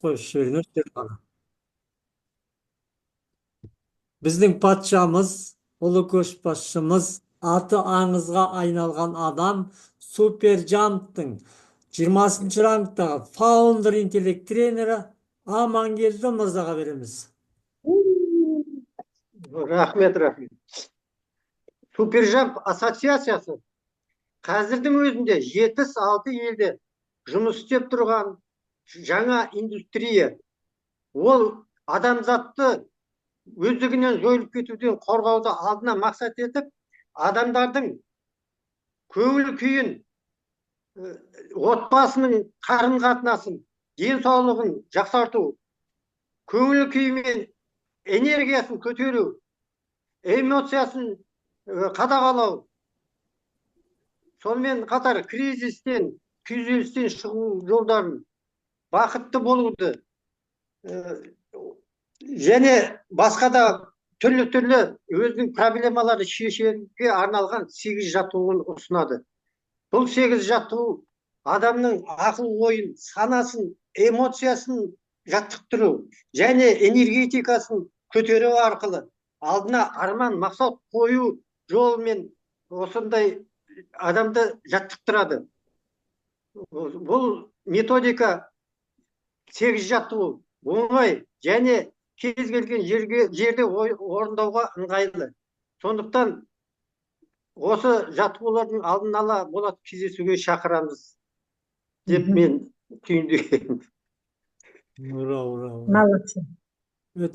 Қойып жіберейін осы жерде ғана. Біздің патшамыз, ұлы көшбасшымыз, аты аңызға айналған адам, Суперджамптың 20-шы рангтағы фаундер, интеллект тренері Амангелді мырзаға береміз. Рахмет, рахмет. Суперджамп ассоциациясы қазірдің өзінде 76 елде жұмыс істеп тұрған жаңа индустрия. Ол адамзатты өздігінен жойылып кетуден қорғауды алдына мақсат етіп, адамдардың көңіл күйін, отбасының қарым қатынасын, денсаулығын жақсарту, көңіл күйі мен энергиясын көтеру, эмоциясын қадағалау, сонымен қатар кризистен, күйзелістен шығу жолдарын, бақытты болуды және басқа да түрлі түрлі өзінің проблемаларды шешуге арналған сегіз жаттығуын ұсынады. Бұл сегіз жаттығу адамның ақыл ойын, санасын, эмоциясын жаттықтыру және энергетикасын көтеру арқылы алдына арман, мақсат қою жолымен осындай адамды жаттықтырады. Бұл методика, сегіз жаттығу оңай және кез келген жерде орындауға ыңғайлы. Сондықтан осы жаттығулардың алдын ала болады кездесуге шақырамыз деп мен түйіндеймін. Ура, ура, ура! Молодцы. Өте